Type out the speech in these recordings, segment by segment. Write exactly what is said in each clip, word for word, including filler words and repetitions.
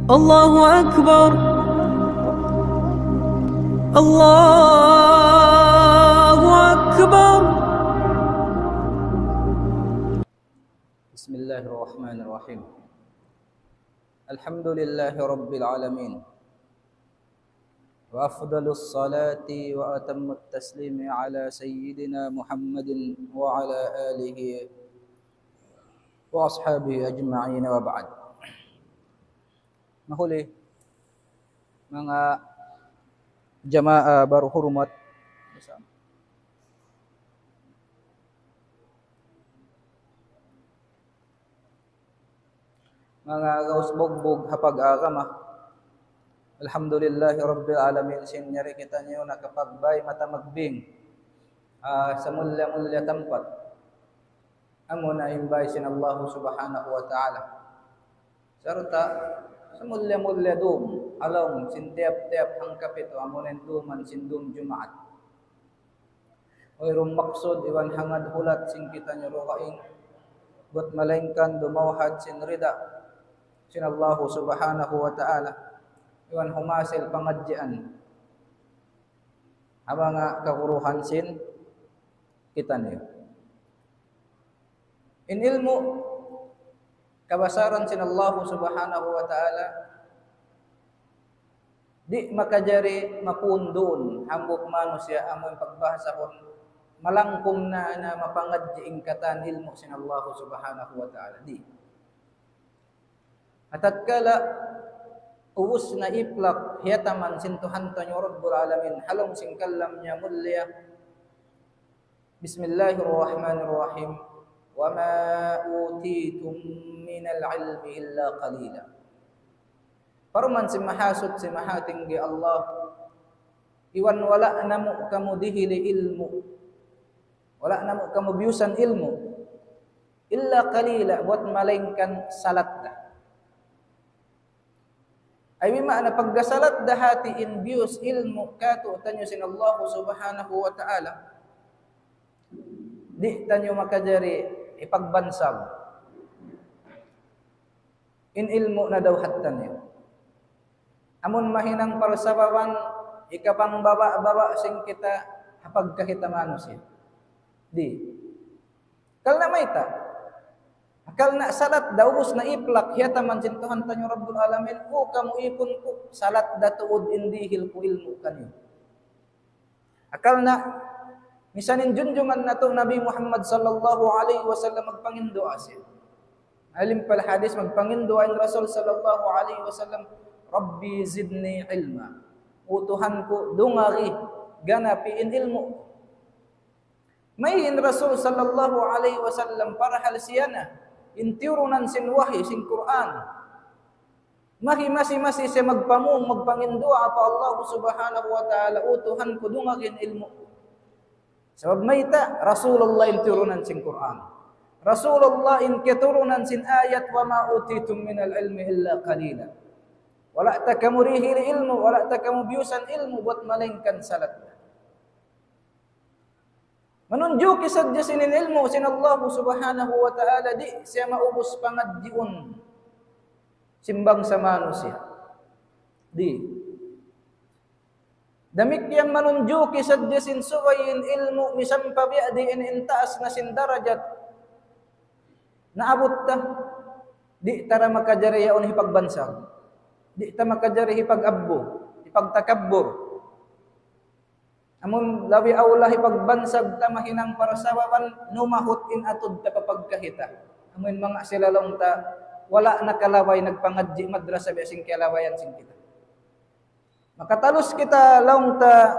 الله أكبر. الله أكبر. بسم الله الرحمن الرحيم. الحمد لله رب العالمين. وأفضل الصلاة وأتم التسليم على سيدنا محمد وعلى آله وأصحابه أجمعين وبعد. Mahuli, manga jamaa baru hurumat. Manga gaus bugbug ha pag-agama. Alhamdulillahi Rabbil Alamin, sin yari kitaniyu nakapagbay mata magbing, ah, sa mulliya-mulliya tampat. Amuna in bay sin Allah Subhanahu wa Ta'ala. Sarta' sa mulliya-mulliya dum, ha lawm sin tiyap-tiyap hangkapit, amuna in duman sin dum Jumaat. Wayruun maksud iban hangad hulat sin kitaniyu dugaing, buat malaingkan dumawhat sin rida sin Allah Subhanahu wa Ta'ala, iban humasil pangadjian ha manga kaguruhan sin kitaniyu. In ilmu' kabasaran sin Allah Subhanahu wa Ta'ala, di' makajari mapundun hambuuk manusiya' amun pagbahasahun malangkum na, na mapangadji' in katan ilmu' sin Allah Subhanahu wa Ta'ala. Di'. Atatkala ubus na iplak hiyataman sin Tuhan taniyu Rabbul Alamin ha lawm sin kalam niya mulliya. بسم الله الرحمن الرحيم. وما أوتيتم من العلم إلا قليلا. Parman sin Mahasuchi Mahatinggi Allah, iban wala' namu' kamu dihili ilmu', wala' namu' kamu biyusan ilmu', إلا قليلا, buat malaingkan salat da. Ay, bima'na pagkasalat da hati in biyus ilmu' katu'taniyu sin Allah Subhanahu wa Ta'ala, di' taniyu makajari hipagbansag in ilmu' na dawhat taniyu. Amun mahinang parsababan, hikapangbaba'-baba' sin kita ha pagkahita manusiya'. Di'. Karna' mayta'? Karna' salat da ubus na iplak hiyataman sin Tuhan taniyu Rabbul Alamin, "O kamu ipun ku, salat da tuud in dihil ku ilmu' kaniyu." Karna' misan in junjungan natu' Nabi Muhammad sallallahu alayhi wasallam magpanginduwaa siya. Alim pal hadis, magpanginduwaa in Rasul sallallahu alayhi wasallam, "رب زدني علما." "O Tuhan ku, dungari, ganapi in ilmu'." May in Rasul sallallahu alayhi wasallam parhal siya na in tiyurunan sin wahi, sin Qur'an. Mari masi-masi siya magpamung, magpanginduwaa pa Allah Subhanahu wa Ta'ala, "O Tuhan ku, dungari in ilmu'." Sabab mayta', Rasulullah in tiyurunan sin Qur'an. Rasulullah in kiyaturunan sin ayat, "وما أوتيتم من العلم إلا قليلا." Wala' ta kamu dihili ilmu', wala' ta kamu biyusan ilmu', buat malaingkan salat. Manunjuki sadja sin in ilmu' sin Allah Subhanahu wa Ta'ala, di' siya maubus pangadjiun sin bangsa manusiya'. Di'. Damikkiyan manunjuki sadja sin subay in ilmu', misan pa biya' diin in taas na sin darajat naabut ta, di' ta da makajari yaun hipagbansag. Di' ta makajari hipag-abbu, hipagtakabbur. Amun labi awla hipagbansag ta mahinang parsababan, numahut in atud ta pa pagkahita. Amun manga sila laung ta, wala' nakalabay nagpangadji' madrasa biya' sin kiyalabayan sin kita. Makatalus kita laung ta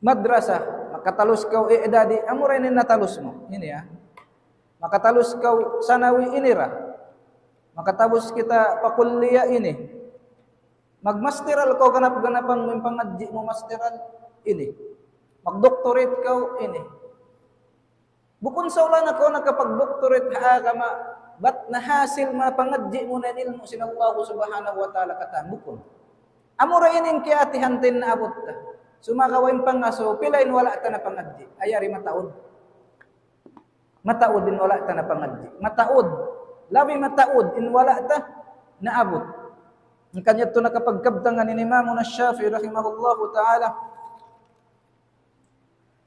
madrasa, makatalus kaw i'dadi, amura ini in natalus mu. Ini ya. Makatalus kaw sanawi, ini ra. Makatalus kita pa kulliya, ini. Magmasteral kaw, ganap-ganapan mu in pangadji' mu, masteral, ini. Magdoctorate kaw, ini. Bukun sa wala' na kaw nakapagdoctorate ha agama, bat nahasil mu, pangadji' mu na in ilmu' sin Allah Subhanahu wa Ta'ala katan, bukun. Amura ini in kiyatihan ta in naabut ta. Sumagawa' in pangasubu, pila in wala' ta napangadji'. Ay, yari mataud. Mataud in wala' ta napangadji'. Mataud. Labi mataud in wala' ta naabut. Hangkan yadtu nakapagkabtangan in Imamuna Shafi'i rahimahullahu ta'ala,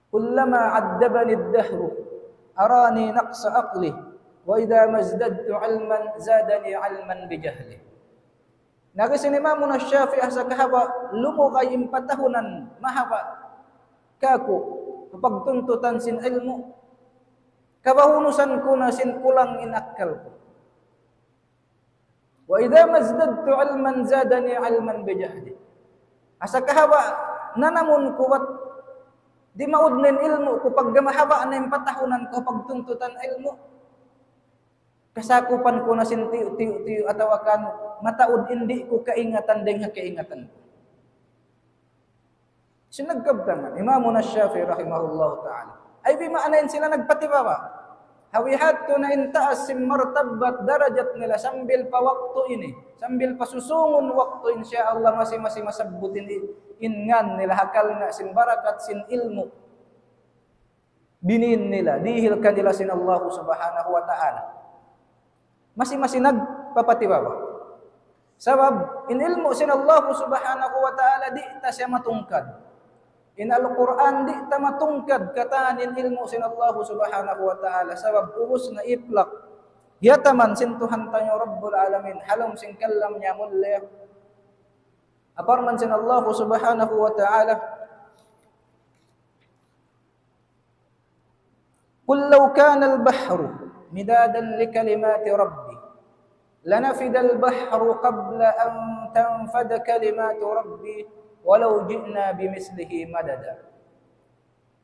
كلما أدبني الدهر أراني نقص عقلي وإذا ما ازددت علما زادني علما بجهلي. Laung sin Imamuna Shafi'i, ha sakahaba' lumugay in patahunan mahaba' kāku' ha pagtuntutan sin ilmu', kabahunusan ku na sin kulang in akkal ku. وإذا ما ازددت علما زادني علما بجهلي. Ha sakahaba' nanamun ku bat dimaud na in ilmu' ku, pagga mahaba' na in patahunan ku ha pagtuntutan ilmu', kasakupan ku na sin tiyu'-tiyu'-tiyu' atawa kan mataud in di' ku kaingatan dayn ha kaingatan ku. Sin nagkabtangan, Imamuna Shafi'i rahimahullahu ta'ala. Ay, bimaana in sila nagpatibaba'. Hawi hadtu na in taas sin martabat darajat nila sambil pa waktu ini. Sambil pa susungun waktu, insya Allah, masi-masi masabbut in, in ngān nila ha karna' sin barakat sin ilmu' binin nila, dihil kanila sin Allah subhanahu wa ta'ala. Masi-masi nagpapatibaba'. Sabab, in ilmu' sin Allah subhanahu wa ta'ala, di' ta siya matungkad. In Al-Qur'an, di' ta matungkad katan in ilmu' sin Allah subhanahu wa ta'ala. Sabab, ubus na iplak. Hiyataman sin Tuhan taniyu Rabbul Alamin, ha lawm sin kalam niya mulia. Parman sin Allah subhanahu wa ta'ala, قل لو كان البحر مدادا لكلمات ربي لنفد البحر قبل أن تنفد كلمات ربي ولو جئنا بمثله مددا.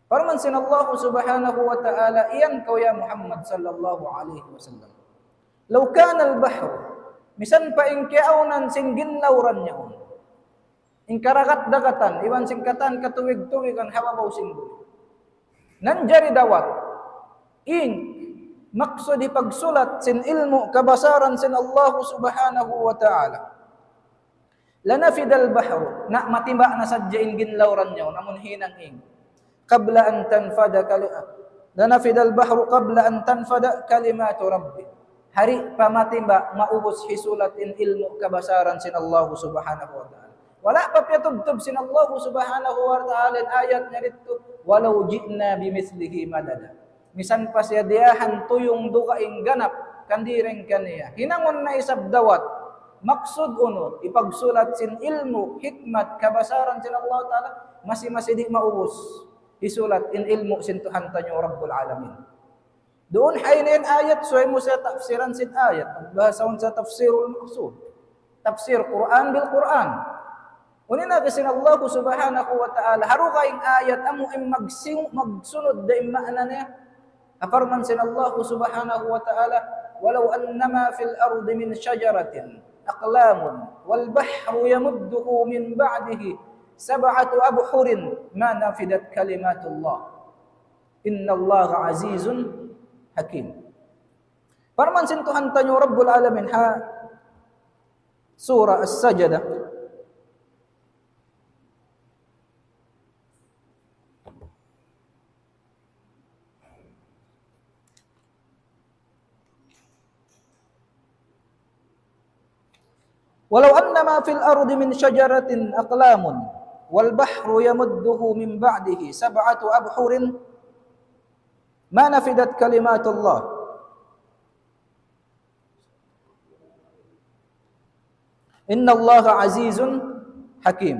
Parman sin Allah subhanahu wa ta'ala, iyan kaw ya Muhammad sallallahu alayhi wasallam. لو كان البحر, misan pa in kiyaawnan sin ginlawran yaun. In karagat-dagatan, iban sin katan katubig-tubigan ha babaw sin bumi. Nanjari dawat, in maksud hipagsulat sin ilmu' kabasaran sin Allah subhanahu wa ta'ala. لنفد البحر, na matimba na sadja in ginlawran yaun, amun hinang in. قبل أن تنفد كل-، لنفد البحر قبل أن تنفد كلمات ربي. Di' pa matimba maubus hisulat in ilmu' kabasaran sin Allah subhanahu wa ta'ala. Wala' pa piyatubtub sin Allah subhanahu wa ta'ala in ayat niya didtu, ولو جئنا بمثله مددا. Misan pa siya diyahan tuyung dugaing ganap, kan dīhilan kaniya. Hinangun na isab dawat. Maksud unu, hipagsulat sin ilmu', hikmat, kabasaran sin Allah ta'ala, masi-masi di' maubus hisulat in ilmu' sin Tuhan taniyu Rabbul Alamin. Duun ha ini in ayat, subay mu siya tafsiran sin ayat. Bahasahun sa tafsirul maqsud. Tafsir Qur'an bil Qur'an. Unu in agi sin Allah subhanahu wa ta'ala, ha dugaing ayat amu in magsi-, magsunud da in maana niya. Parman sin Allah subhanahu wa ta'ala, ولو أن ما في الأرض من شجرة أقلام والبحر يمده من بعده سبعة أبحر ما نفدت كلمات الله إن الله عزيز حكيم. Parman sin Tuhan taniyu Rabbul Alamin ha Surah As-Sajdah, ولو أن ما في الأرض من شجرة أقلام والبحر يمده من بعده سبعة أبحر ما نفدت كلمات الله إن الله عزيز حكيم.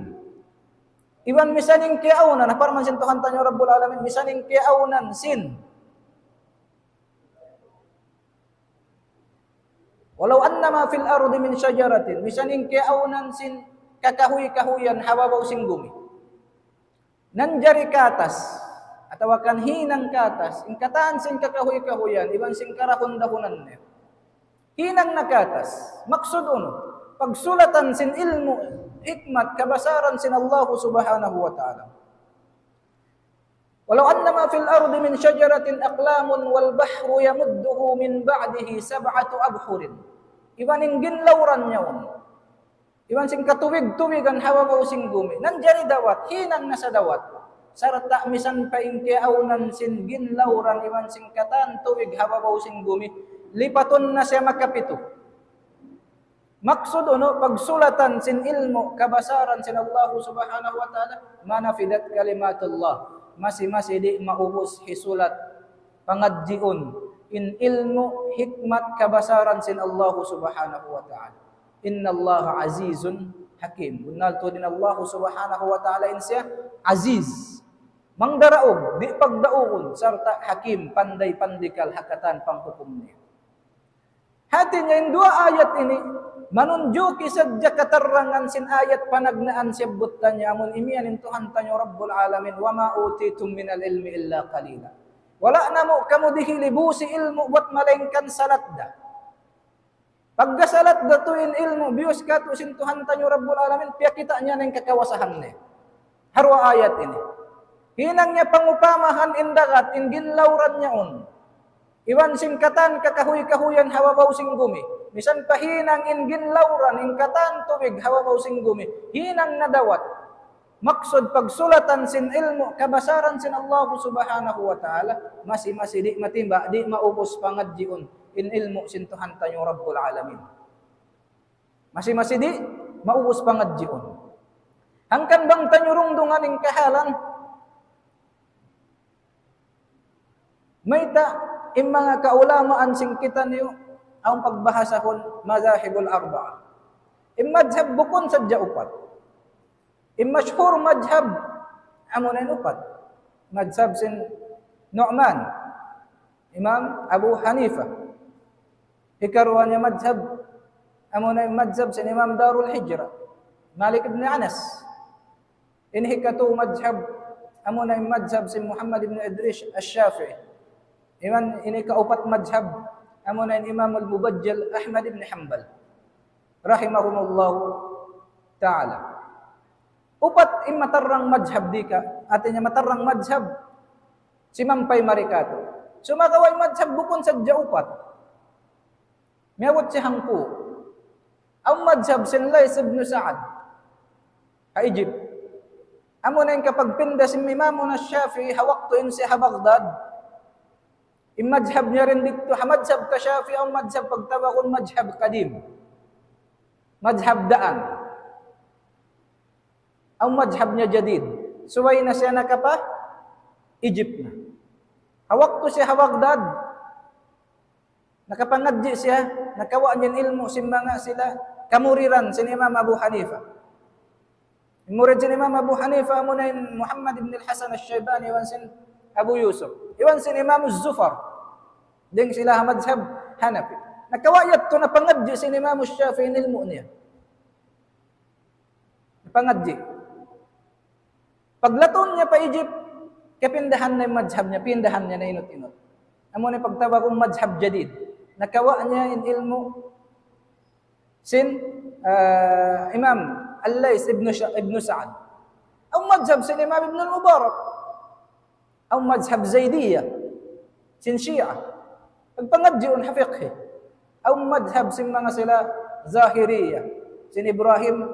Iban misan in kiyaawnan, parman sin Tuhan taniyu Rabbul Alamin, misan in kiyaawnan sin ولو أن ما في الأرض من شجرة, misan in kiyaawnan sin kakahuy-kahuyan ha babaw sin bumi. Nanjari katas, atawa kan hinang katas, in katan sin kakahuy-kahuyan, iban sin karahun-dahunan niya. Hinang na katas, maksud unu, pagsulatan sin ilmu', hikmat, kabasaran sin Allah subhanahu wa ta'ala. ولو أن ما في الأرض من شجرة أقلام والبحر يمده من بعده سبعة أبحر. Iban in ginlawran yaun. Iban sin katubig-tubigan ha babaw sin bumi. Nanjari dawat, hinang na sa dawat. Sarta' misan pa in kiyaawnan sin ginlawran iban sin katan tubig ha babaw sin bumi, lipatun na siya makapitu. Maksud unu, pagsulatan sin ilmu' kabasaran sin Allah Subhanahu wa Ta'ala, ما نفدت كلمات الله. Masi-masi di' maubus hisulat pangadjiun in ilmu' hikmat kabasaran sin Allah Subhanahu wa Ta'ala. إن الله عزيز حكيم. Bunnal tuud in Allah Subhanahu wa Ta'ala in siya aziz. Mangdaraug, di' pagdaugun, sarta' hakim, panday pandikal ha katan panghukum niya. Hati niya in duwa ayat ini, manunjuki sadja katarangan sin ayat panagnaan siyabbut taniyu amun imiyan in Tuhan taniyu Rabbul Alamin, وما أوتيتم من العلم إلا قليلا. Wala' namu' kamu dihili busi ilmu' buat malaingkan salat da. Pagga salat da tuud in ilmu' biyus katu' sin Tuhan taniyu Rabbul Alamin, piyakita' niya na in kakawasahan niya. Ha duwa ayat ini. Hinang niya pangupamahan in dagat, in ginlawran niya yaun. Iban sin katan kakahuy-kahuyan ha babaw sin gumi. Misan pa hinang in ginlawran, in katan tubig ha babaw sin gumi. Hinang na dawat. Maksud pagsulatan sin ilmu' kabasaran sin Allah Subhanahu wa Ta'ala, masi-masi di' matimba, di' maubus pangadjiun in ilmu' sin Tuhan taniyu Rabbul Alamin. Masi-masi di' maubus pangadjiun. Hangkan bang taniyu rungdungan in kahalan, mayta' in manga kaulamaan sin kitaniyu, awn pagbahasahun madhahibul arba'a. In madhab bukun sadja upat. In mashhur madhab, amuna in upat. Madhab sin Nu'man, Imam Abu Hanifa. Hikaruwa niya madhab, amuna in madhab sin Imam Darul Hijra, Malik ibn Anas. In hikatu madhab, amuna in madhab sin Muhammad ibn Idris Ash-Shafi'i. Iban in hikaupat madhab, amuna in Imam Al-Mubajjal Ahmad ibn Hanbal, rahimahumullahu ta'ala. Upat in matarrang madhab di' ka, hati niya matarrang madhab, simampay mari katu'. Sumagawa' in madhab bukun sadja upat. Miyabut siya hangpu'. Awn madhab sin Layth ibn Sa'ad ha Egypt. Amuna in kapagpinda sin Imamuna Shafi'i ha waktu in siya ha Baghdad. In madhab niya dayn didtu, ha madhab ta Shafi'i, awn madhab pagtawagun madhab qadim. Madhab daan. Awn madhab niya jadid. Subay na siya nakapa Egypt na. Ha waktu siya ha Baghdad, nakapangadji' siya, nakawa' niya in ilmu' sin manga sila kamuridan sin Imam Abu Hanifa. In murid sin Imam Abu Hanifa, amuna in Muhammad ibn al-Hasan al-Shaybani, iban sin Abu Yusuf, iban sin Imam Zufar. Dayn sila ha madhab Hanafi. Nakawa' yadtu napangadji' sin Imam Shafi'i in ilmu' niya. Napangadji'. Paglatun niya pa Egypt, kapindahan na in madhab niya, pindahan niya na inut-inut. Amuna in pagtawagun madhab jadid. Nakawa' niya in ilmu' sin, ah, Imam Al-Layth ibn Sha-, ibn Sa'ad. Awn madhab sin Imam Ibn al-Mubarak. Awn madhab Zaydiyya, sin Shia. Nagpangadji' yaun ha fiqh. Awn madhab sin manga sila Zahiriyya, sin Ibrahim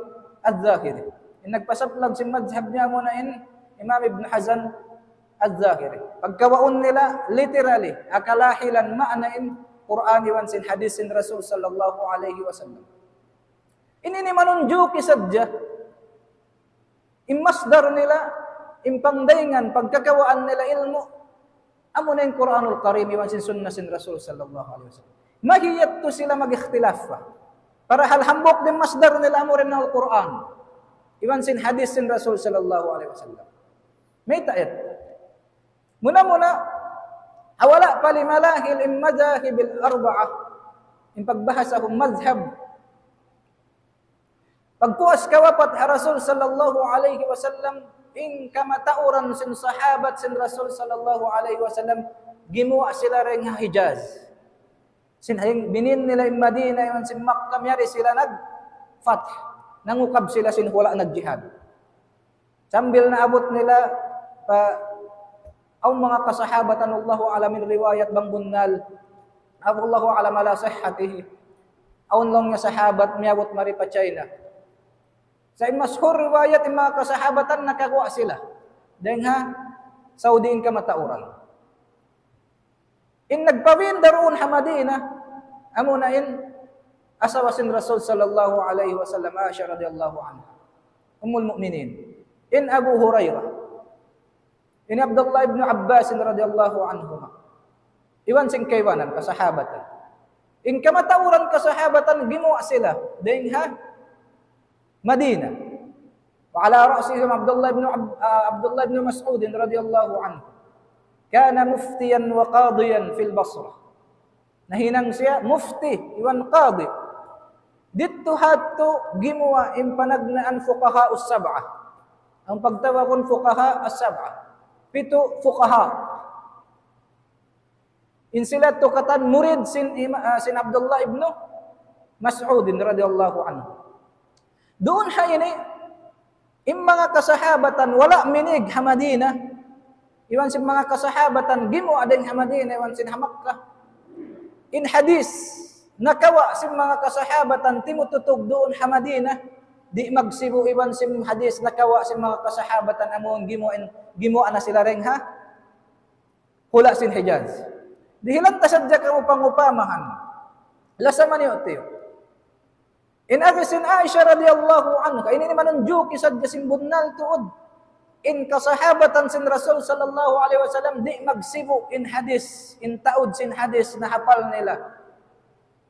Az-Zahiri. In nagpasaplag sin madhab niya amuna in Imam Ibn Hazm Az-Zahiri. Pagkawaun nila, literally, ha kalahilan maana in Qur'an iban sin hadith sin Rasul sallallahu alayhi wasallam. Ini in manunjuki sadja. In masdar nila, in pangdayngan, pagkakawaan nila ilmu', amuna in Qur'anul Karim iban sin sunnah sin Rasul sallallahu alayhi wasallam. Mahiyat tu sila mag-ikhtilaf pa. Parahal hambuuk da in masdar nila amura in Al-Qur'an iban sin hadith sin Rasul sallallahu alayhi wasallam. Mayta' yadtu? Muna-muna, ha wala' pa limalahi' in madhahibil arba'a, in pagbahasahun madhab. Pagpuas kawapat ha Rasul sallallahu alayhi wasallam, in kamatauran sin sahabat sin Rasul sallallahu alayhi wasallam, gimuwa' sila dayn ha Hijaz. Sin ha binin nila in Madina, iban sin Makkah, miyari sila nag-fath. Nangukab sila sin hula' nagjihad. Sambil naabut nila pa, awn manga kasahabatan, Allahu a'lam in riwayat bang bunnal. Allahu a'lam ala sihhatihi. Awn laung niya sahabat miyabut mari pa China. Sa' in mashhur riwayat, in manga kasahabatan nakaguwa' sila dayn ha Saudi in kamatauran. In nagpabin duun ha Madina, amuna in asawa sin Rasul sallallahu alayhi wasallam, Aisha radiyallahu anha, Ummul Mu'minin, in Abu Hurairah, in Abdullah ibn Abbas radiyallahu anhuma, iban sin kaibanan kasahabatan. In kamatauran kasahabatan gimuwa' sila dayn ha Madina. وعلى رأسهم عبد الله بن عب-، آه، عبد الله بن مسعود رضي الله عنه. كان مفتيا وقاضيا في البصرة. Nahinang siya mufti iban qadi. Didtu ha yadtu gimuwa' in panagnaan fuqaha as-sab'a. Amu in pagtawagun fuqaha as-sab'a. Pitu fuqaha. In sila yadtu katan murid sin ima-, ah, sin Abdullah ibn Mas'ud radiyallahu anhu. Duun ha ini, in manga kasahabatan wala' minig ha Madina, iban sin manga kasahabatan gimuwa' dayn ha Madina, iban sin ha Makkah. In hadith nakawa' sin manga kasahabatan timututug duun ha Madina, di' magsibu' iban sin hadith nakawa' sin manga kasahabatan amun gimuwa' in, gimuwa' na sila dayn ha hula' sin Hijaz. Dihilan ta sadja kamu pangupamahan. Lasa man yu'ti. In agi sin Aisha radiyallahu anha, ini in manunjuki sadja sin bunnal tuud. In kasahabatan sin Rasul sallallahu alayhi wasallam, di' magsibu' in hadith, in taud sin hadith na hapal nila.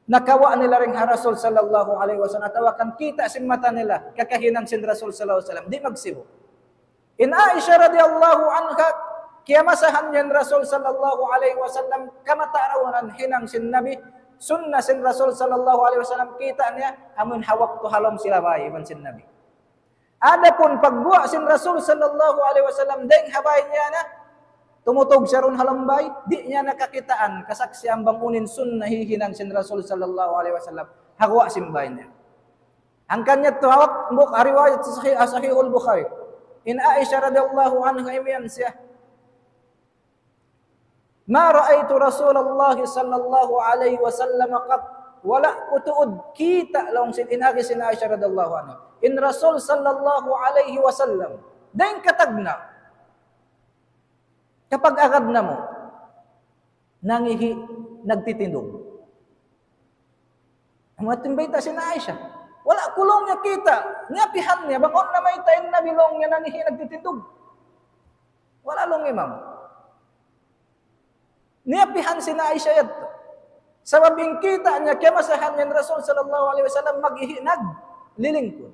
Nakawa' nila dayn ha Rasul sallallahu alayhi wasallam, atawa kan kita' sin mata nila, kakahinang sin Rasul sallallahu alayhi wasallam, di' magsibu'. In Aisha radiyallahu anha, kiyamasahan niya in Rasul sallallahu alayhi wasallam, kamatauran hinang sin Nabi, sunna sin Rasul sallallahu alayhi wasallam, kita' niya, amun ha waktu ha lawm sila bay iban sin Nabi. Adapun pagguwa' sin Rasul sallallahu alayhi wasallam dayn ha bay niya na, tumutug siya duun ha lawm bay, di' niya na kakitaan, kasaksian bang unu in sunna hihinang sin Rasul sallallahu alayhi wasallam, ha guwa' sin bay niya. Hangkan niya tuud ha buk, ha riwayat sahih, Sahihul Bukhari. In Aisha radiyallahu anha imiyan siya, ما رأيت رسول الله صلى الله عليه وسلم قط. Wala' ku tuud kita' laung sin, in agi sin Aisha radiyallahu anha, in Rasul sallallahu alayhi wasallam, dayn katagna', kapag-agad namu', nangihi' nagtitindug. Amu yadtu in bayta' sin Aisha. Wala' ku laung niya kita'. Niyapihan niya, bang unu na mayta' in Nabi laung niya nangihi' nagtitindug. Wala' laung imam. Niyapihan sin Aisha yadtu. Sabab in kita' niya, kiyamasahan niya in Rasul sallallahu alayhi wasallam, mag-ihi' naglilingkud.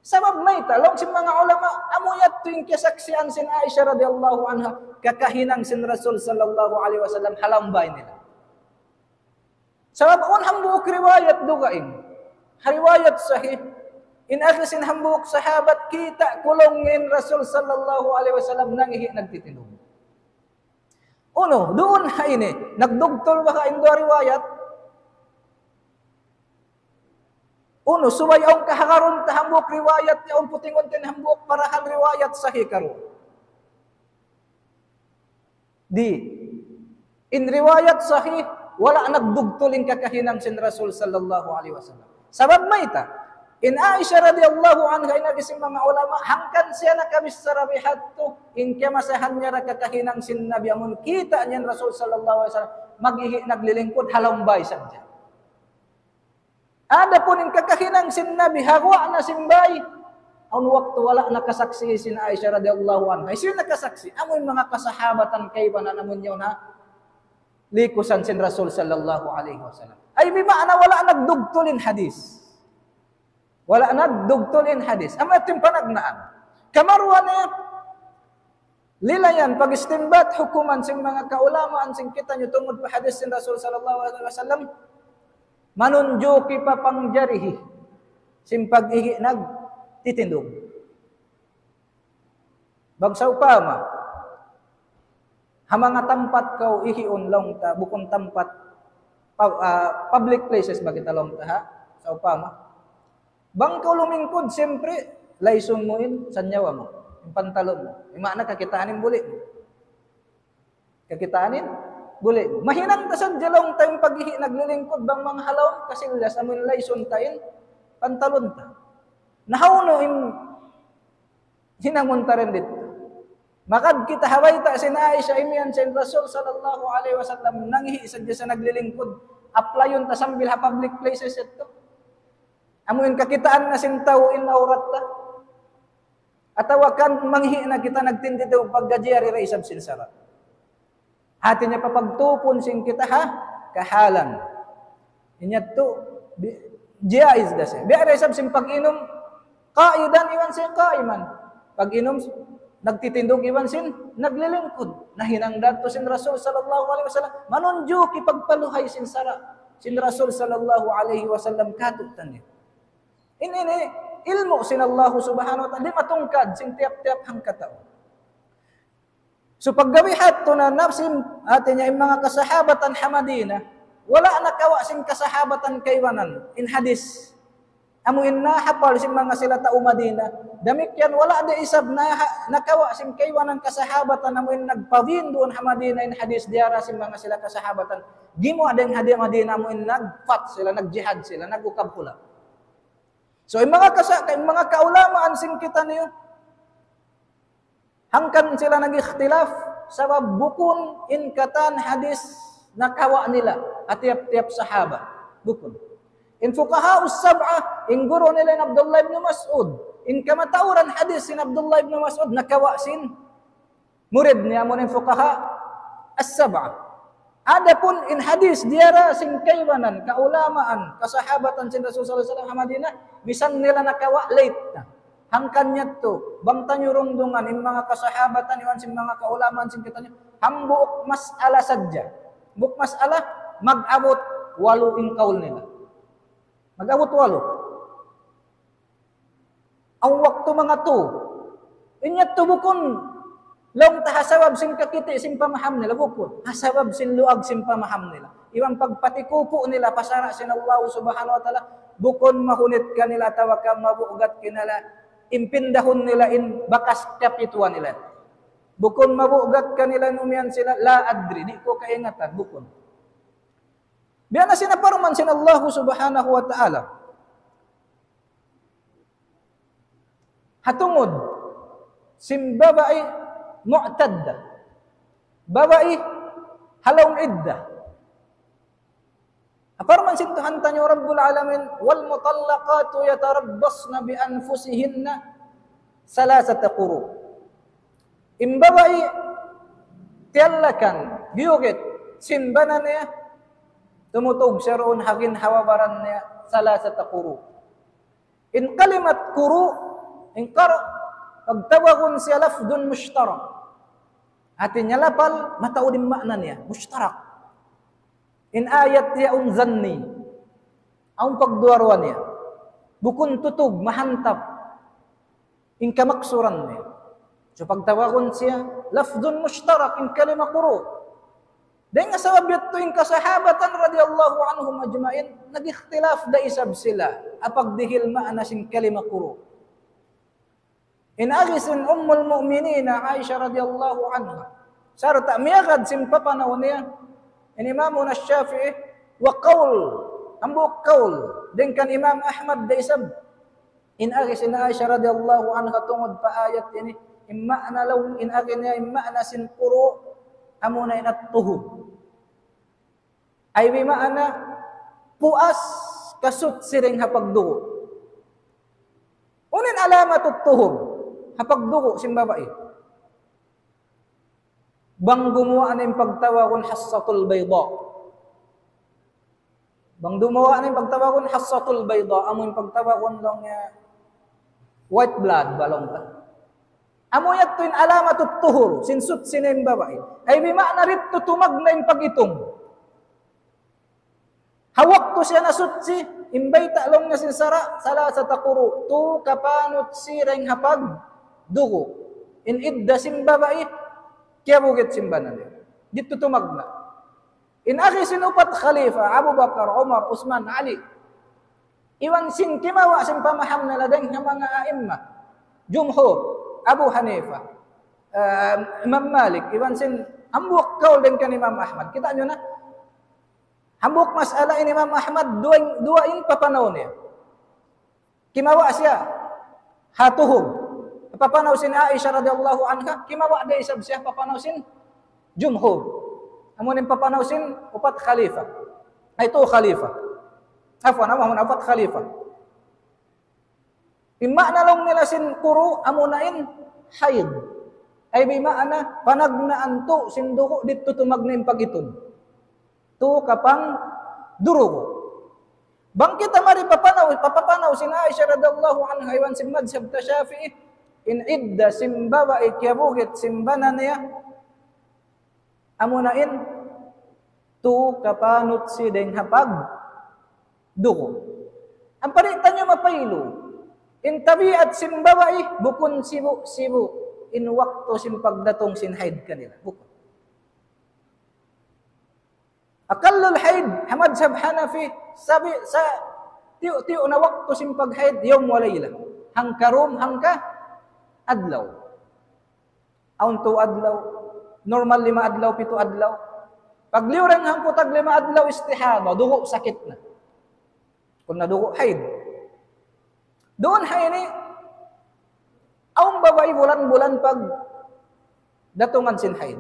Sabab mayta', laung sin manga ulama, amu yadtu in kiyasaksian sin Aisha radiyallahu anha, kakahinang sin Rasul sallallahu alayhi wasallam, ha lawm bay nila. Sabab awn hambuuk riwayat dugaing. Ha riwayat sahih, in agi sin hambuuk sahabat, kita' ku laung in Rasul sallallahu alayhi wasallam nangihi' nagtitindug. Unu, duun ha ini, nagdugtul baha' in duwa riwayat? Unu, subay awn kahagarun ta hambuuk riwayat, yaun putingun ta in hambuuk parahan riwayat sahih karuwa. Di'. In riwayat sahih, wala' nagdugtul in kakahinang sin Rasul sallallahu alayhi wasallam. Sabab mayta', in Aisha radiyallahu anha, in agi sin manga ulama, hangkan siya nakabichara bihadtu, in kiyamasahan niya da kakahinang sin Nabi amun kita' niya in Rasul sallallahu alayhi wasallam, mag-ihi' naglilingkud ha lawm bay sadja. Adapun in kakahinang sin Nabi, ha guwa' na sin bay, awn waktu wala' nakasaksi' sin Aisha radiyallahu anha. Hisiyu in nakasaksi'? Amu in manga kasahabatan kaibanan amun yaun ha likusan sin Rasul sallallahu alayhi wasallam. Ay, bima'na wala' nagdugtul in hadith. Wala' nagdugtul in hadith. Amu yadtu in panagnaan. Kamaruwa niya, lilayan, pag-istinbat, hukuman sin manga kaulamaan sin kitaniyu tungud pa hadith sin Rasul sallallahu alayhi wasallam, manunjuki pa pangjarihi sin pag-ihi' nagtitindug. Bang sawpama, ha manga tampat kaw ihiun laung ta, bukun tampat, pa-, ah, public places ba kita laung ta, ha? Sawpama. Bang kaw lumingkud, siyempre, laysun mu in sanyawa mu, in pantalon mu. In maana kakitaan in buli' mu. Kakitaan in buli'. Mahinang ta sadja laung ta in pag-ihi' naglilingkud bang manga ha lawm, kasilyas amun laysun ta in pantalon ta. Na hawnu in hinangun ta dayn didtu? Magad kita ha bayta' sin Aisha, imiyan sin Rasul sallallahu alayhi wasallam, nangihi' sadja siya naglilingkud. Applyun ta sambil ha public places yadtu. Amu in kakitaan na sin tau in awrat ta. Atawa kan manghi' na kita nagtindug pagga jari da isab sin sara'. Hati niya pa pagtupun sin kita ha kahalan. Inyatu, bi-, jaiz da siya. Biya' da isab sin pag-inum, qaidan iban sin qaiman. Pag-inum, nagtitindug iban sin naglilingkud. Nahinang da tu sin Rasul sallallahu alayhi wasallam. Manunjuki pagpaluhay sin sara'. Sin Rasul sallallahu alayhi wasallam katu'niya. In ini, ilmu' sin Allah subhanahu wa ta'ala, di' matungkad sin tiyap-tiyap hangkatau. So, pagga biha' tu na nafsin, hati niya in manga kasahabatan ha Madina, wala' nakawa' sin kasahabatan kaibanan, in hadith. Amu in nahapal sin manga sila tau Madina. Damikkiyan wala' da isab naha-, nakawa' sin kaibanan kasahabatan, amu in nagpabinduun ha Madina, in hadith diyara sin manga sila kasahabatan. Gimuwa' da in hadith Madina, amu in nagpat sila, nagjihad sila, nagukab hula'. So, in manga kasa-, in manga kaulamaan sin kitaniyu, hangkan sila nag-ikhtilaf, sabab bukun in katan hadith nakawa' nila, ha tiyap-tiyap sahaba. Bukun. In fuqaha us-sab'a, in guru nila in Abdullah ibn Mas'ud. In kamatauran hadith sin Abdullah ibn Mas'ud, nakawa' sin murid niya amu in fuqaha as-sab'a. Adapun in hadith diyara sin kaibanan, kaulamaan, kasahabatan sin Rasul sallallahu alayhi wasallam ha Madina, misan nila nakawa' late na. Hangkan niya tu, bang taniyu rungdungan, in manga kasahabatan, iban sin manga kaulamaan sin kitaniyu, hambuuk mas'ala sadja. Hambuuk mas'ala, mag-abut walu in kaul nila. Mag-abut walu. Awn waktu manga tu. Inyatu bukun laung ta ha sabab sin kakiti' sin pamaham nila, bukun. Ha sabab sin luag sin pamaham nila. Iban pagpatikupu' nila pa sara' sin Allah subhanahu wa ta'ala, bukun mahunit kanila atawa ka mabugat kanila, in pindahun nila in bakas kapituan nila. Bukun mabugat kanila in umiyan sila, la adri, di' ku kaingatan, bukun. Biya' na sin parman sin Allah subhanahu wa ta'ala. Ha tungud sin babai mu'tadda. Babai ha lawm idda. Parman sin Tuhan taniyu Rabbul Alamin, والمطلقات يتربصن بأنفسهن ثلاثة قروء. In babai tiyallakan, biyugit, sin bana niya, tumutug siya duun ha ginhawa-baran niya, ثلاثة قروء. In kalimat quru', in qar-, pagtawagun siya lafdhun mushtarak. Hati niya lapal, mataud in ma'na niya, mushtarak. In ayat niya awn zanni. Awn pagduwa-ruwa niya. Bukun tutug, mahantap. In kamaksuran niya. So pagtawagun siya, lafdhun mushtarak, in kalima quru'. Dayn ha sabab yadtu in kasahabatan radiyallahu anhum ajma'in, nag-ikhtilaf da isab sila, apabila dihil ma'na sin kalima quru'. In agi sin Ummul Mu'minin Aisha radiyallahu anha. Sarta' miyagad sin papanaw niya, in Imamuna Shafi'i, wa qawl, hambuuk qawl, dayn kan Imam Ahmad da isab. In agi sin Aisha radiyallahu anha tungud pa ayat ini, in ma'na laung, in agi niya, in ma'na sin quru', amuna in at-tuhur. Ay bi ma'na, puas kasuchi dayn ha pagdugu'. Unu in alamatut tuhur, ha pagdugu' sin babai. Bang gumuwa' na in pagtawagun hassatul bayda. Bang gumuwa' na in pagtawagun hassatul bayda, amu in pagtawagun laung niya white blood, ba laung ta. Amu yadtu in alamatut tuhur, sin suchi na in babai. Ay bi ma'na didtu tumagna' in pag-itung. Ha waktu siya nasuchi, in bayta' laung niya sin sara', salasata quru', tu kapanut siya dayn ha pagdugu'. In idda sin babai, kiyabugit sin bana niya. Didtu tumagna'. In agi sin upat khalifa, Abu Bakar, Umar, Usman, Ali. Iban sin kimawa' sin pamaham nila dayn ha manga a'imma. Jumhur, Abu Hanifa, eh, Imam Malik, iban sin hambuuk kaul dayn kan Imam Ahmad. Kita' niyu na? Hambuuk mas'ala in Imam Ahmad, duwa, duwa in papanaw niya. Kimawa' siya ha tuhur. Papanaw sin Aisha radiyallahu anha, kimawa' da isab siya papanaw sin jumhur. Amu in papanaw sin upat khalifa. Ay, tu khalifa. Afwan, amu in upat khalifa. In maana laung nila sin kuru, amuna in haid. Ay bi maana, panagnaan tu sin dugu' didtu tumagna' in pag-itum. Tu kapangdurugu'. Bang kita mari papanaw, papapanaw sin Aisha radiyallahu anha iban sin madhab ta Shafi'i, in idda sin babai kiyabugit sin bana niya, amuna in tu kapanutsi dayng ha pagdugu'. Ampa di' taniyu mapailu. In tabiat sin babai, bukun sibu'-sibu' in waktu sin pagdatung sin haid kanila. Bukun. Aqallul haid, ha madhab Hanafi, sabi, sa tiyu'-tiyu' na waktu sin paghaid, yawm wa layla. Hangka dum, hangka adlaw. Awn tu adlaw, normal lima adlaw, pitu adlaw. Pagliyu dayn hangpu' tag lima adlaw, istihada, dugu' sakit na. Kunu' na dugu' haid. Duun ha ini, awn babai bulan-bulan pagdatungan sin haid.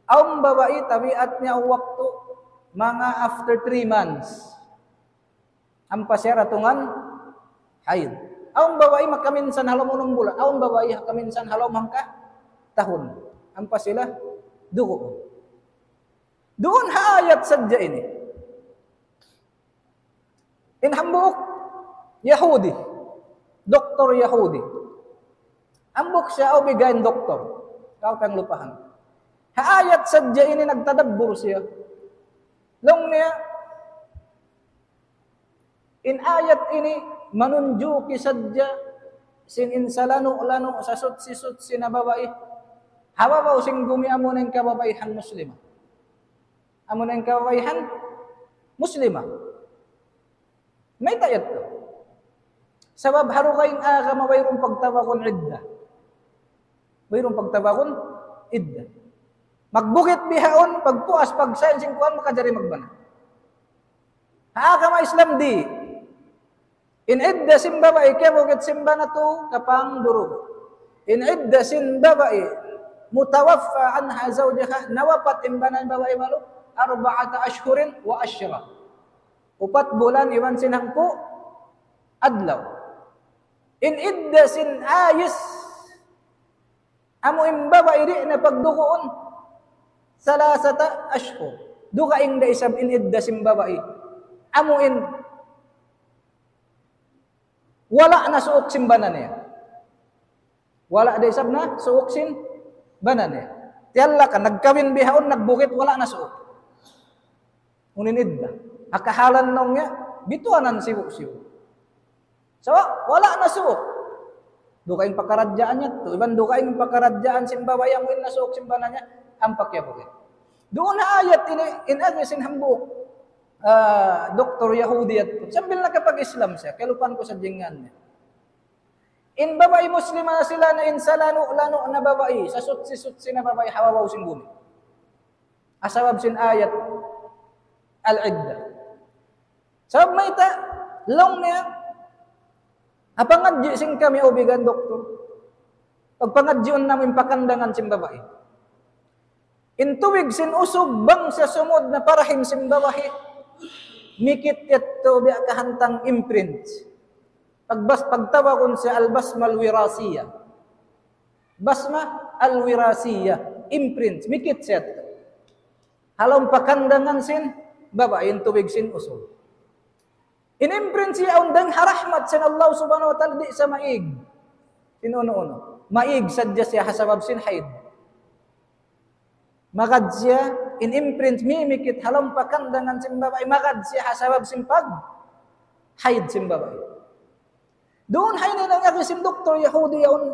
Awn babai tabiat niya waktu manga after three months. Ampa siya datungan haid. Awn babai makaminsan ha lawm unum bulan. Awn babai makaminsan ha lawm hangka tahun. Ampa sila dugu'. Duun ha ayat sadja ini. In hambuuk Yahudi. Doktor Yahudi. Hambuuk siya, o bigain doktor. Kaw kang lupahan. Ha ayat sadja ini nagtadabbur siya. Laung niya, in ayat ini manunjuki sadja sin in salanu'-lanu' sasuchi-suchi na babai. Ha babaw sin gumi amuna in kababaihan Muslima. Amuna in kababaihan Muslima. Mayta' yadtu? Sabab ha dugaing agama wayruun pagtawagun idda. Wayruun pagtawagun idda. Magbugit bihaun, pagpuas, pagsain sin kuwan, makajari magbana. Ha agama Islam di'. In idda sin babai, kiyabugit sin bana tu kapangdurugu'. In idda sin babai, mutawaffa anha zawjuha, nawapat in bana babai malu, arba'ata ashhurin wa ashra. Upat bulan iban sin hangpu' adlaw. In idda sin ayis, amu in babai di' na pagduguun, salasata ashhur. Dugaing da isab in idda sin babai. Amu in wala' na suuk sin bana niya. Wala' da isab na suuk sin bana niya. Tiyallak, nagkawin bihaun, nagbugit, wala' na suuk. Unu in idda. Ha kahalan laung niya, bituanan sibu'-sibu'. So, wala' na suuk. Dugaing pakaradjaan niya tu. Iban dugaing pakaradjaan sin babai amu in na suuk sin bana niya, ampa kiyabugit. Duun ha ayat ini, in agi sin hambuuk, ah, doktor Yahudi yadtu. Sambil nakapag-Islam siya, kalupahan ku sa in ngan niya. In babai Muslima sila na in salanu'-lanu' na babai, sasuchi-suchi na babai ha babaw sin gumi. Ha sabab sin ayat al-idda. Sabab mayta', laung niya, ha pangadji' sin kami, o bigain doktor. Pagpangadjiun namu' in pakandangan sin babai. In tubig sin usug bang sa sumud na pa rahim sin babai, mikit yadtu biya' kahantang imprint. Pagbas-, pagtawagun siya al-basma al-wirasiyya. Basma al-wirasiyya. Imprint. Mikit siya yadtu. Ha lawm pakandangan sin babai in tubig sin usug. In imprint siya awn dayng ha rahmat sin Allah Subhanahu wa Ta'ala, di' sa maig sin unu-unu. Maig sadja siya ha sabab sin haid. Magad siya, in imprint mimikit ha lawm pakandangan sin babai, magad siya ha sabab sin pag haid sin babai. Duun ha ini na in agi sin doktor Yahudi yaun.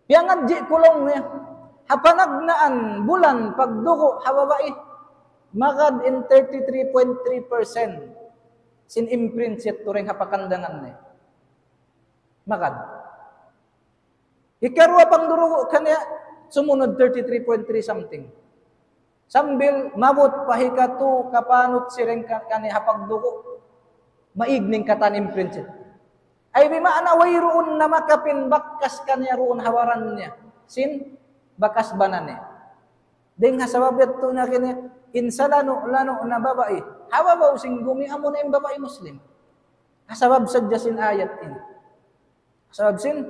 Piyangadji' ku laung niya, ha panagnaan bulan pagdugu' ha babai, magad in thirty-three point three percent sin imprint siya turing ha pakandangan niya. Magad. Hikaruwa pangdurugu' kaniya, sumunud thirty-three point three something. Sambil maabut pa hikatu kapanutsi dayng ka-, kaniya ha pagdugu', maig in katan imprint siya. Ay bi maana wayruun na makapin bakas kaniya duun ha baran niya. Sin bakas bana niya. Dayng ha sabab yadtu na kaniya, in salanu'-lanu' na babai. Ha babaw sin gumi amu na in babai Muslim. Ha sabab sadja sin ayat ini. Sabab sin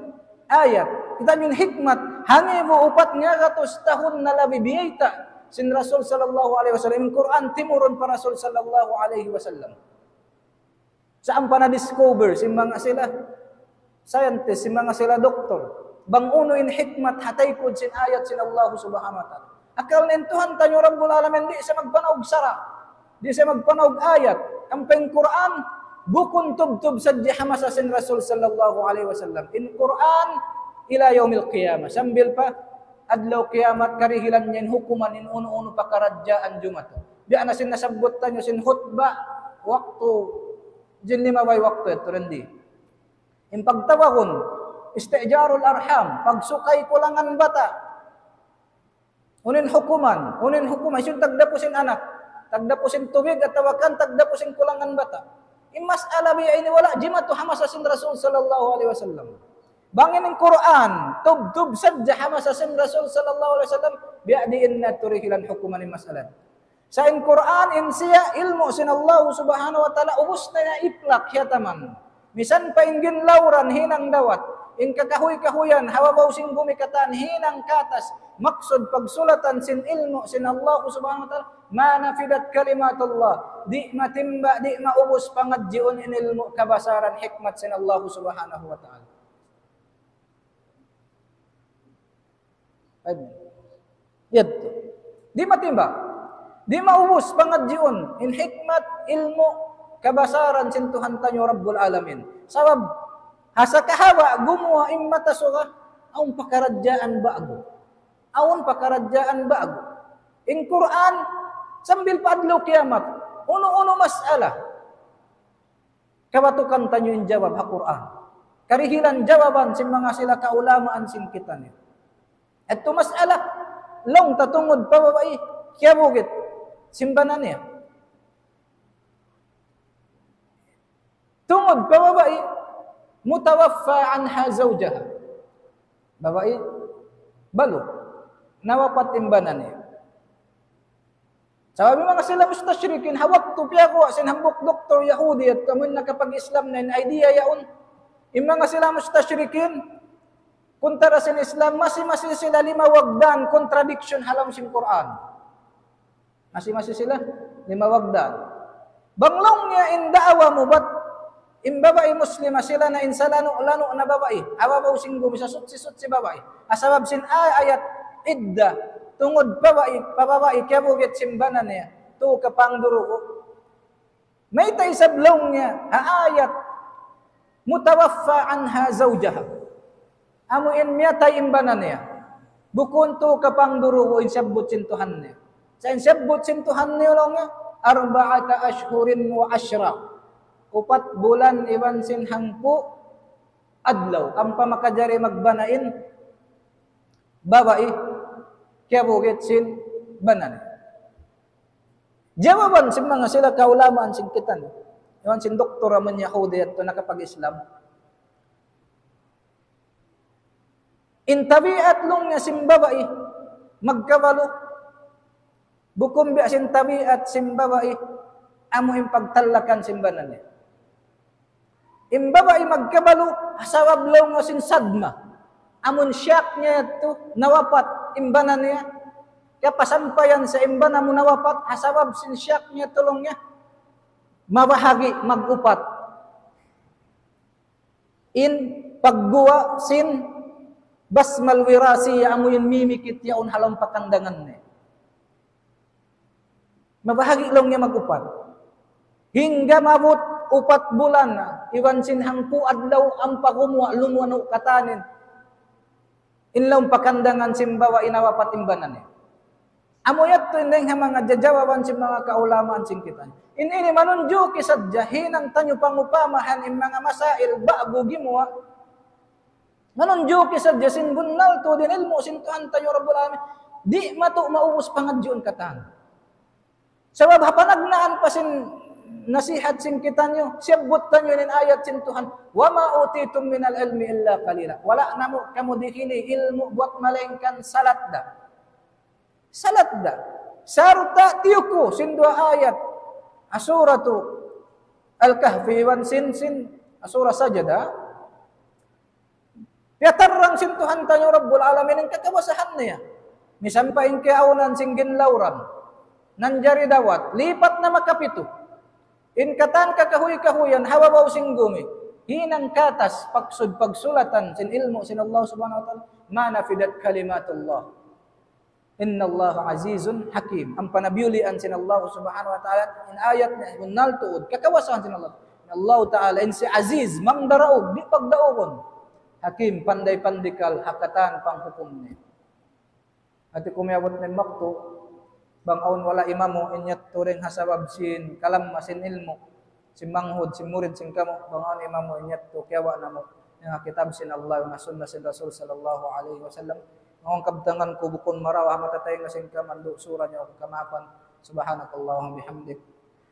ayat. Kita' niyu in hikmat, hangibu upat ngagatus tahun na labi biyayta' sin Rasul sallallahu alayhi wasallam. In Qur'an timurun pa Rasul sallallahu alayhi wasallam. Sa' ampa na-discover sin manga sila scientist, sin manga sila doktor, bang unu in hikmat ha taykud sin ayat sin Allah subhanahu wa ta'ala. Akal in Tuhan taniyu Rabbul Alamin, di' siya magpanaug sara', di' siya magpanaug ayat. Ampa in Qur'an, bukun tubtub sadja ha masa sin Rasul sallallahu alayhi wasallam. In Qur'an ila yawmil qiyamah. Sambil pa adlaw kiyamat, karihilan niya in hukuman in unu-unu pakaradjaan jumatu. Biya' na sin nasabbut taniyu sin khutbah waktu, sin limabay waktu yadtu, rendi. In pagtawagun, isti'jarul arham, pagsukay kulangan bata'. Unu in hukuman, unu in hukuman, hisiyu in tagdapu sin anak, tagdapu sin tubig, atawa kan tagdapu sin kulangan bata'. In mas'ala biya' ini wala' jimatu ha masa sin Rasul sallallahu alayhi wasallam. Bang in Qur'an, tubtub sadja ha masa sin Rasul sallallahu alayhi wasallam, biya' diin na turihilan hukuman in mas'ala. Sa' in Qur'an, in siya, ilmu' sin Allah subhanahu wa ta'ala, ubus na niya itlak hiyataman. Misan pa in ginlawran hinang dawat, in kakahuy-kahuyan, ha babaw sin bumi katan hinang katas, maksud pagsulatan sin ilmu' sin Allah subhanahu wa ta'ala, ma nafidat kalimatullah, di' matimba, di' maubus pangadjiun in ilmu' kabasaran hikmat sin Allah subhanahu wa ta'ala. Ay, yadtu. Di' matimba. Di' maubus pangadjiun in hikmat, ilmu', kabasaran sin Tuhan taniyu Rabbul Alamin. Sabab, ha sakahaba' gumuwa' in mata suga, awn pakaradjaan ba'gu. Awn pakaradjaan ba'gu. In Qur'an, sambil pa adlaw kiyamat, unu-unu mas'ala. Kabatukan taniyu in jawab ha Qur'an. Karihilan jawaban sin manga sila kaulamaan sin kitaniyu. Yadtu mas'ala, laung ta tungud pa babai, kiyabugit sin bana niya. Tungud pa babai, mutawaffa anha zawjaha. Babai, balu'. Nawapat in bana niya. Sabab in manga sila mustashrikin, ha waktu piyaguwa' sin hambuuk doktor Yahudi at amun nakapag-Islam na in idea yaun. In manga sila mustashrikin, kuntara sin Islam, masi-masi sila limawag dan contradiction ha lawm sin Qur'an. Masi-masi sila limawag dan. Bang laung niya in da'wa mu bat in babai Muslima sila na in salanu'-lanu' na babai, ha babaw sin gumi, sasuchi-suchi babai. Ha sabab sin ay-, ayat idda, tungud pa babai, pa babai, kiyabugit sin bana niya, tu kapangdurugu. Mayta' isab laung niya, ha ayat, mutawaffa anha zawjaha. Amu in miyatay in bana niya. Bukun tu kapangdurugu in siyabbut sin Tuhan niya. Sa' in siyabbut sin Tuhan niya laung niya, arba'ata ashhurin wa ashra. Upat bulan iban sin hangpu' adlaw. Ampa makajari magbana in babai, kiyabugit sin bana niya. Jawaban sin manga sila kaulamaan sin kitaniyu. Iban sin doktor amun Yahudi yadtu nakapag-Islam. In tabiat laung niya sin babai, magkabalu. Bukun biya' sin tabiat sin babai, amu in pagtallakan sin bana niya. In babai magkabalu, ha sabab laung niya sin sadma. Amun shock niya yadtu, nawapat in bana niya. Kapasampayan sa in bana mu nawapat, ha sabab sin shock niya yadtu laung niya. Mabahagi' mag-upat. In pagguwa' sin basmal wirasi, amu in mimikit yaun ha lawm pakandangan niya. Mabahagi' laung niya mag-upat. Hangga maabut upat bulan, iban sin hangpu' adlaw ampa gumuwa' lumunu' katan in lawm pakandangan sin babai nawapat in bana niya. Amu yadtu in dayn ha manga jajawaban sin manga kaulamaan sin kitaniyu. In ini manunjuki sadja hinang taniyu pangupamahan in manga masail ba'gu gimuwa'. Manunjuki sadja sin bunnal tuud in ilmu' sin Tuhan taniyu Rabbul Alamin. Di' matu maubus pangadjiun katan. Sabab ha panagnaan pa sin nasihat sin kitaniyu, siyabbut taniyu in ayat sin Tuhan, وما أوتيتم من العلم إلا قليلا. Wala' namu' kamu dihili ilmu' buwat malaingkan salat da. Salat da. Sarta' tiyuku sin duwa ayat. Ha Suratu Al-Kahfi iban sin, sin, ha Surah Sajdah. Piyatarrang sin Tuhan taniyu Rabbul Alamin in kakawasahan niya. Misan pa in kiyaawnan sin ginlawran, nanjari dawat, lipat na makapitu. In katan kakahuy-kahuyan, ha babaw sin gumi, hinang katas, pagsud pagsulatan sin ilmu' sin Allah Subhanahu wa Ta'ala, ما نفدت كلمات الله إن الله عزيز حكيم. Ampa na biyulian sin Allah Subhanahu wa Ta'ala in ayat niya, bunnal tuud, kakawasahan sin Allah. In Allah Ta'ala, in siya Aziz, mamaraug, di' pagdaugun. Hakim, panday pandikal, ha katan panghukum niya. Hati ku miyabut na in waktu, bang awn wala' imamu, in yadtu dayn ha sabab sin kalamma sin ilmu', sin manghud, sin murid sin kamu, bang awn imamu, in yadtu, kiyawa' namu', in ha kitab sin Allah, in ha sunnah sin Rasul sallallahu alayhi wasallam. Awn kabtangan ku bukun marayaw ha mata taynga sin kamu, andu' sura niya aku kamaapan. سبحانك اللهم وبحمدك،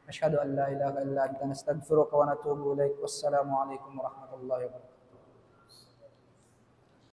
نشهد أن لا إله إلا أنت، نستغفرك ونتوب إليك. والسلام عليكم ورحمة الله وبركاته.